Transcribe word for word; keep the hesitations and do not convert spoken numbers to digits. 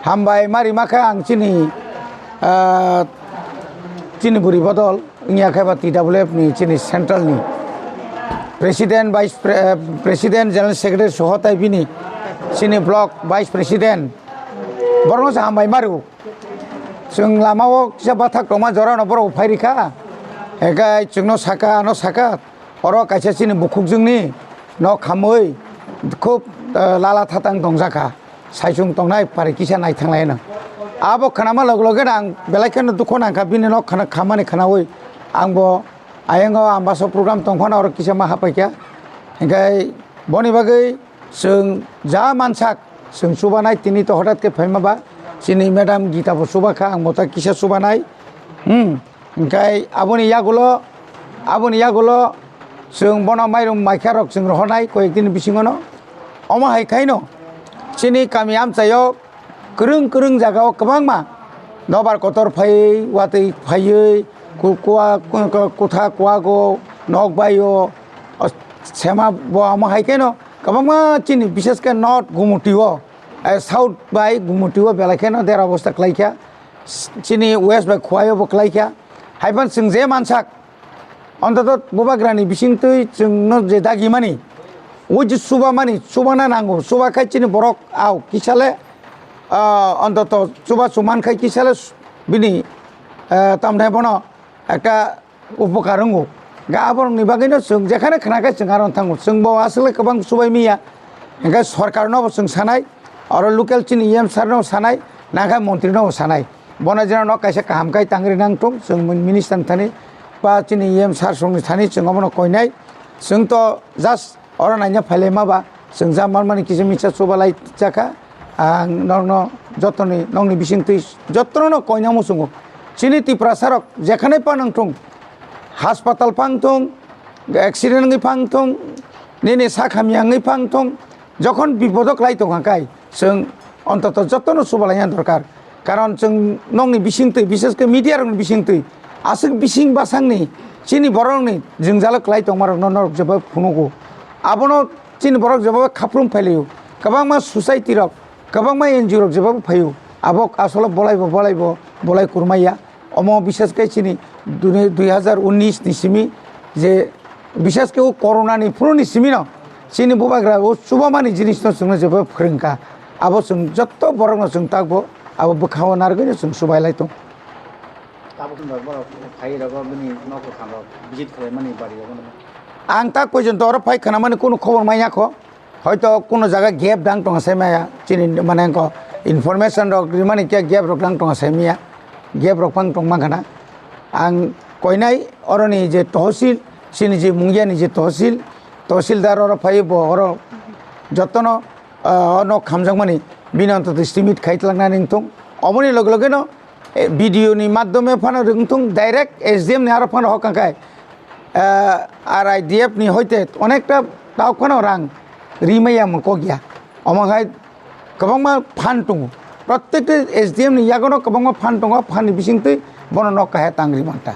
Hambai ma rima kha ang chini, ah, chini bwrwi bodol wngya khe ba T W F ni chini central ni president, vice pre-, eh, president, general secretary soho tai bini chini block vice president borokno se hambai ma rw. Chwng lama o kisa bathak tongma jora no borok phai rikha. Ekai chwngno saka, ano saka, oro kaisa chini bukhukjwngni nok khamwi khub, eh, lala thatang tongjak kha. Saichung tongnai pari kisa naithang lai no. Abo khnama log loge no ang belai kheno dukho nang kha, bini nok khana khamani khnawi ang bo ayang o ambasa program tong phano oro kisa ma hapai kha. Hinkhe boni bagwi chwng ja mansak chwng chubanai tini to hothat khe phaima ba chini madam Gita bo chuba kha, ang bo ta kisa chubanai. Hmm. Hinkhe aboni yagulo, aboni yagulo chwng bono mairum maikha rok chwng rohornai koyek dini bisingo no. Omo hai khaino chini kami amchaio kwrwng kwrwng jagao kwbangma nobar kotor phaiwi, watwi phaiwi, ku-, kua-, ku-, ku-, kutha kuago, nok baio, o, sema bo omo hai khaino kwbangma chini, bishes khe North Gumutio, eh, South bai Gumutio belai kheno dera obostha khlaikha. Chini west bai Khowai o bo khlaikha. Haiphano chwng je mansak, ontoto bubagrani bisingtwi chwngno je dagimani, o je chubamani, chubana nango, chuba khai chini borok au kisale, ah, ontoto chubachu man khai kisale bini, ah, tamni bono ekta upokar wngo. Ga aborokni bagwino chwng jekhane khna khe chwng aro thango. Chwng bo aswkle kwbang chubai miya. Hinkhe sorkarno bo chwng sanai, oro local chini E M sir no sanai, nangkhe montri no bo sanai. Bono jeno nok kaisa kaham khai tangri nang thung, chwng minister ni thani ba chini E M sir songni thani chwng obono koinai. Chwng to just oro naina phailaima ba, chwng ja manmani kisa misa chubalai jakha. Ang nokno jotoni, nokni bisingtwi jotono koina muchungo. Chini Tiprasa rok jekhane pa nang thung, haspatal phang thung, accident wngwi phang thung, nini sak hamya wngwi phang thung, jokhon bipodo klai tongkha kai, chwng ontoto jotono chubalaina dorkar. Karon chwng nokni bisingtwi, bishesh khe media rokni bisingtwi, aswk bising bwsakni chini borokni jwngjalo klai tongmarokno norok jeba phunugo. Abono chini borok jeba khaprum phailaio. Kwbangma society rok, kwbangma N G O rok jeba phaio. Abo asole bolaibo, bolaibo, bolai kurmaya. Omo bishesh khe chini dui, dui hazar unis ni simi je bishesh khe o corona ni phuru ni simi no chini bubagra o chubamani jinis no chwngno jeba phrwngkha. Abo chwng jotto borok no chwng takbo abo bwkhao narwgwi no chwng chubailai tong. Tabuk wng borok phai rogo bini nok kwkham rok visit khwlaimani bari rogo no. Ang ta pojonto oro phai khwnamani kunu khobor manya kho. Hoito kuno jaga gap dang tong sai maya, chini mane ko information rok rimani khe gap rok dang tong sai maya, gap rok pang tong mankha na. Ang koinai oroni je tohsil, chini je Mungiani je tohsil, tohsildar oro phai bo oro jotono, ah, ono khamjakmani bini ontoto estimate khai tlangna ning thung. Oboni loge loge no eh, video ni madhyome phano rwng thung, direct S D M ni aro phano hokang khai, eh, R I D F ni hoite onekta tauk phano rang rimaya mung kok ya. Omo hai kwbangma phan tongo. Prottekta S D M ni yagono kwbangma phan tongo, phan ni bisingtwi bono nok kahaya tang rimang ta.